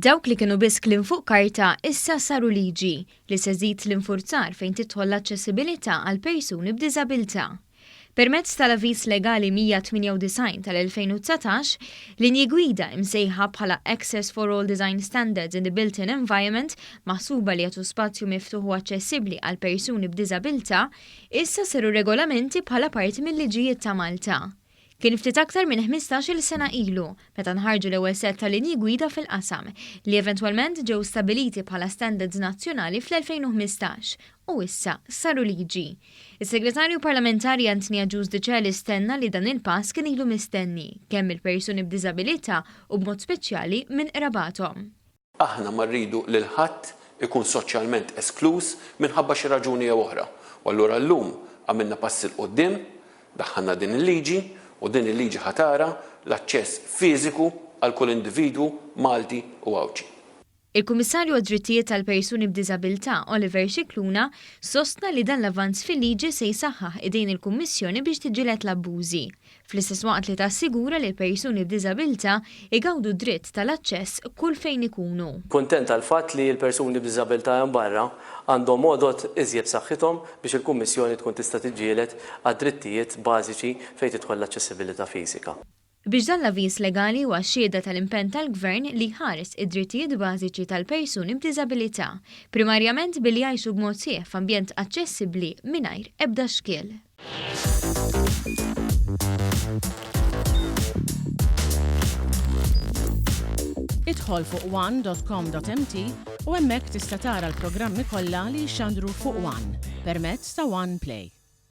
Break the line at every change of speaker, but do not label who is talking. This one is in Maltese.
Dawk li kienu biss kliem fuq karta issa saru liġi li se żżid l-infurzar fejn tidħol l-aċċessibilità għal persuni b'diżabilità. Permezz tal-Avviż Legali 198 tal-2019, linji gwida imsejħa bħala Access for All Design Standards in the Built-in Environment maħsuba li jagħtu spazju miftuħ u aċċessibbli għal persuni b'diżabilità, issa saru regolamenti bħala parti mil-liġijiet ta' Malta. Kien ftit aktar minn 15-il sena ilu meta nħarġu l-ewwel sett ta' linji gwida fil-qasam, li eventwalment ġew stabbiliti bħala standards nazzjonali fl-2015 u issa saru liġi. Is-Segretarju Parlamentari Anthony Agius Decelis tenna li dan il-pass kien ilu mistenni, kemm mill-persuni b'diżabilità u b'mod speċjali minn qrabathom.
Aħna ma rridu lil ħadd ikun soċjalment eskluż minħabba xi raġuni jew oħra. U allura llum għamilna pass 'il quddiem, daħħalna din il-liġi u din il-liġi ħa tara l-aċċess fiżiku għal kull individwu Malti u Għawdxi.
Il-Kummissarju għad-Drittijiet tal-Persuni b'Diżabilità, Oliver Scicluna, sostna li dan l-avvanz fil-liġi se jsaħħaħ idejn il-Kummissjoni biex tiġġieled l-abbużi. fl-istess waqt li tassigura li l-persuni b'diżabilità jgawdu d-dritt tal-aċċess kull fejn ikunu.
Kuntent għall-fatt li l-persuni b'diżabilità hemm barra għandhom għodod iżjed b'saħħithom biex il-Kummissjoni tkun tista' tiġġieled għad-drittijiet bażiċi fejn tidħol l-aċċessibilità fiżika.
Biex dan l-avviż legali huwa xhieda tal-impenn tal-Gvern li jħares id-drittijiet bażiċi tal-persuni b'diżabilità, primarjament billi jgħixu b'mod sħiħ f'ambjent aċċessibbli mingħajr ebda xkiel.
Idħol fuq one.com.mt u hemmhekk tista' tara l-programmi kollha li jixxandru fuq One permezz ta' One Play.